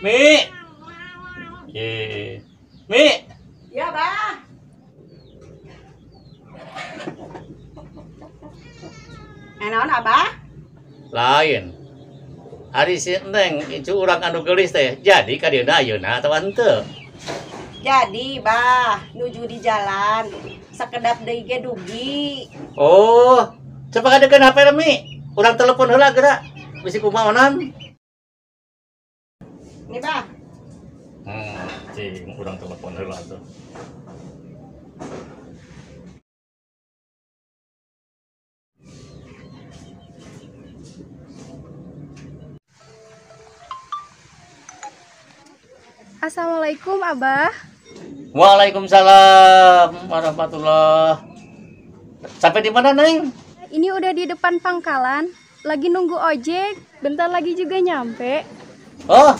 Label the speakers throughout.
Speaker 1: Mi. Mi.
Speaker 2: Ya, Bah. Naon, Abah?
Speaker 1: Lain. Ari si Neng itu urang anu geulis teh. Jadi ka dieuna ayeuna atawa henteu?
Speaker 2: Jadi, Bah, nuju di jalan. Sakedap deui ge dugi.
Speaker 1: Oh, coba kadekeun HP Mi. Urang telepon heula geura. Bisi kumaonan.
Speaker 2: Nih, Bah.
Speaker 1: Cing, urang telepon heula tuh.
Speaker 3: Assalamualaikum, Abah.
Speaker 1: Waalaikumsalam warahmatullah. Sampai di mana, Neng?
Speaker 3: Ini udah di depan pangkalan. Lagi nunggu ojek. Bentar lagi juga nyampe.
Speaker 1: Oh,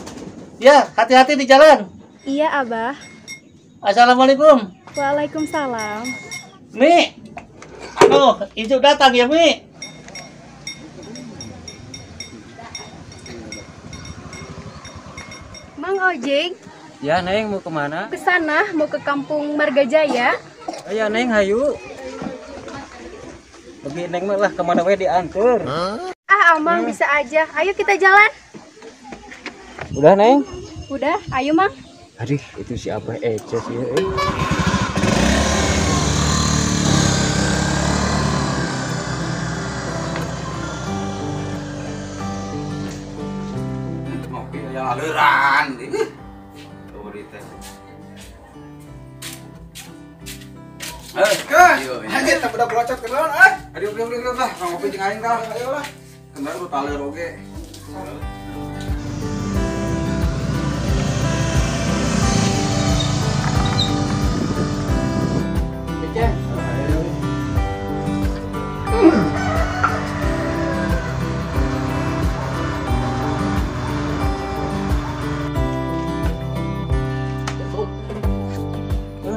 Speaker 1: ya, hati-hati di jalan.
Speaker 3: Iya, Abah.
Speaker 1: Assalamualaikum.
Speaker 3: Waalaikumsalam.
Speaker 1: Mi. Oh, Ibu datang ya, Mi.
Speaker 3: Mang ojek.
Speaker 4: Ya, Neng, mau kemana?
Speaker 3: Ke sana, mau ke kampung Margajaya.
Speaker 4: Oh, ya, Neng, hayu. Bagi Neng mah lah kemana we diantar.
Speaker 3: Huh? Ah, Amang bisa aja. Ayo kita jalan.
Speaker 4: Udah, Neng?
Speaker 3: Udah, ayo, Mang.
Speaker 4: Aduh, itu si Abah Ece sih.
Speaker 5: Ngopi ya aleuran.
Speaker 6: Anjir, tak udah berocot ke naon ah.
Speaker 5: Aduh, beli lah, ngopi jeung aing tah.
Speaker 6: Ayo lah.
Speaker 5: Kemarin lu taler oge.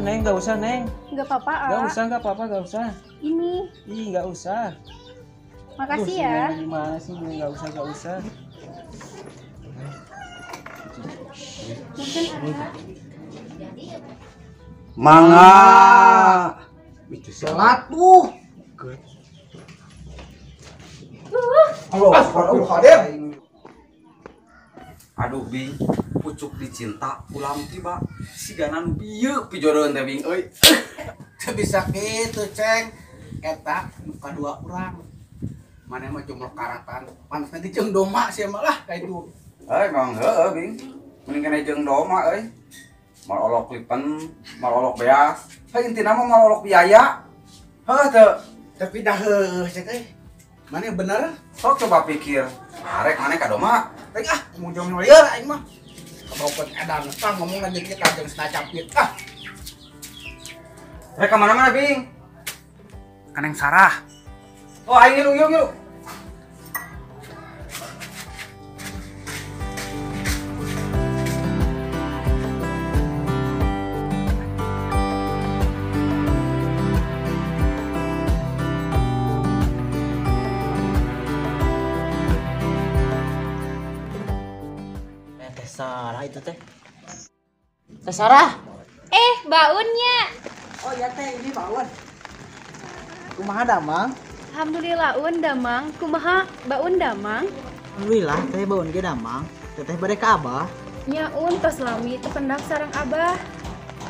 Speaker 4: Neng, nggak usah, Neng.
Speaker 3: Nggak apa-apa,
Speaker 4: Nggak usah, nggak apa-apa, nggak usah.
Speaker 3: Ini.
Speaker 4: Ih, nggak usah.
Speaker 3: Makasih ya.
Speaker 4: Neng, gimana sih, nggak usah, nggak usah.
Speaker 5: Mangga.
Speaker 6: Itu sholat tuh.
Speaker 5: Halo, hadir. Aduh, Bing, pucuk dicinta pulang tiba sigana nu bieu pijodoheun teh, Bing euy.
Speaker 6: Teu bisa kitu, Ceng. Eta nu kadua urang. Maneh mah jumlah karatan. Pantes nanti jeung doma sia mah lah ka itu.
Speaker 5: Euy, emang heueuh, Bing. Mending kana jeung doma euy. Mal olok lipen, mal olok beas. Heuh intina mah mal olok biaya. Heuh teu.
Speaker 6: Tapi dah heueuh, Ceng euy. Maneh bener?
Speaker 5: Sok coba pikir. Arek maneh ka doma.
Speaker 6: Teh ah, mau jong lieur aing mah. Kabaupun edan tah ngomong aja kita jeung senacapit ah.
Speaker 5: Rek ka mana-mana, Bing?
Speaker 6: Ka Neng Sarah.
Speaker 5: Oh, aing ngilu, ngilu, ngilu.
Speaker 7: Sarah itu teh. Teh Sarah.
Speaker 3: Baunnya.
Speaker 6: Oh iya teh, ini baun. Kumaha damang?
Speaker 3: Alhamdulillah un damang. Kumaha baun damang?
Speaker 7: Alhamdulillah teh baun ge damang. Teteh bade ka Abah.
Speaker 3: Nya un tos lami teu pendak sareng Abah.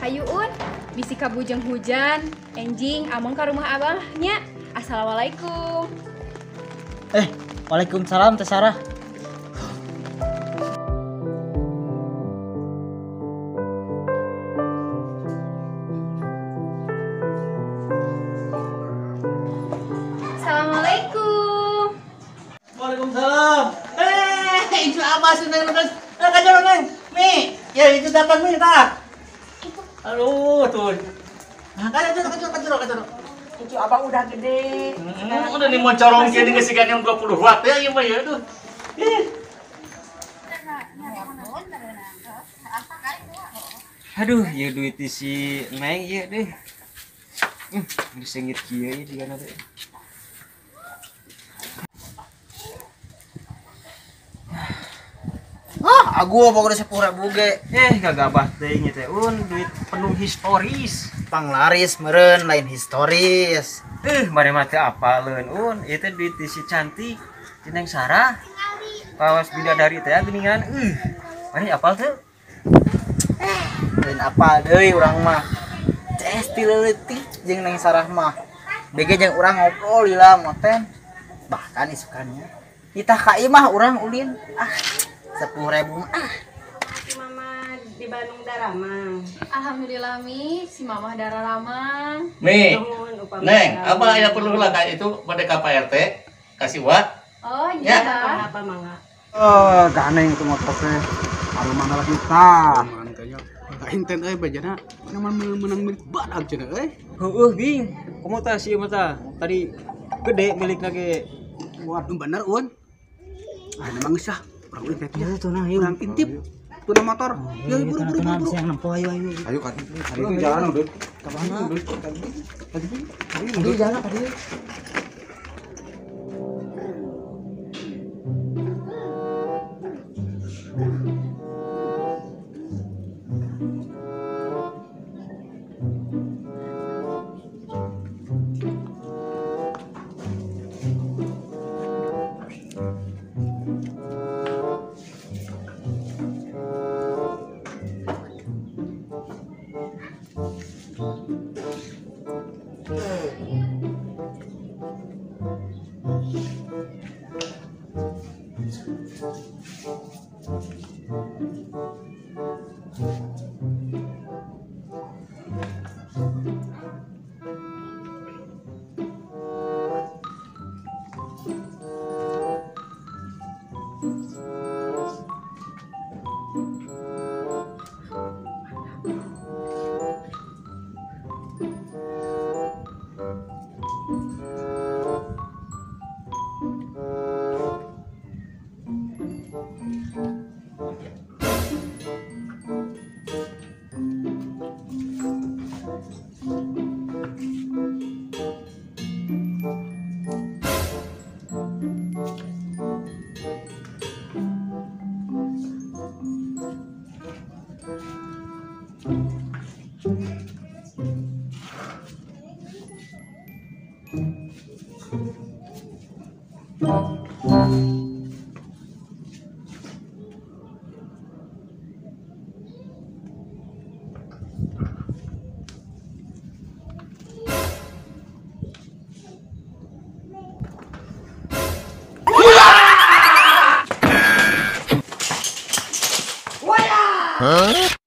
Speaker 3: Hayu un, bisi kabujeng hujan, enjing amang ka rumah Abah nya. Assalamualaikum.
Speaker 7: Waalaikumsalam Teh Sarah.
Speaker 3: Assalamualaikum.
Speaker 1: Waalaikumsalam. Itu apa sih Neng? Kajaro Neng. Mi, ya itu datang Mi tah. Aduh, tuh. Nah, kajaro.
Speaker 2: Cucu abang udah gede.
Speaker 1: Udah nih mau corong gini ngesikan yang 20 watt ya, iya mah ya aduh.
Speaker 4: Aduh, ya duit si Neng ya deh. Disengit kieu ya digana teh.
Speaker 6: Ah,
Speaker 7: Aku apa kudu 10.000 ge.
Speaker 4: Gagabah teuing teh Un, duit penuh historis.
Speaker 7: Panglaris meureun lain historis.
Speaker 4: Mari mah teu apaleun Un, ieu teh duit si cantik, ti Neng Sarah. Pawas bidadari teh geuningan. Mari apal teu?
Speaker 7: Lain apal deui urang mah. Ces ti leutik jeung Neng Sarah mah. Bege jeung urang ngobrol lila moten. Bahkan isukannya kita ka imah urang ulin. 10.000 mah.
Speaker 2: Si mama di Bandung daramang.
Speaker 3: Alhamdulillah Mi, si mamah dararamang.
Speaker 1: Mi, Neng, apa yang perlu lah kayak itu pada ka Pak RT kasih uang?
Speaker 3: Oh iya.
Speaker 2: Ya. Apa mangga?
Speaker 5: Ganeng itu motor teh. Aduh mana lagi tah.
Speaker 6: Mana kayaknya. Aing teh euy bejana menang milik badag cenah euy.
Speaker 4: Heueuh bing, komo tah si ieu tah. Tadi gede milik lagi.
Speaker 6: Waduh bener Un. Ah memang geus ah. Urang ulin teh.
Speaker 7: Urang
Speaker 6: intip. Tuna motor. Ya buru buru buru.
Speaker 7: Yang nempo ayo ayo.
Speaker 5: Ayo kan. Tadi itu jalan udah.
Speaker 7: Ka mana? Tadi jalan tadi.
Speaker 5: Huh?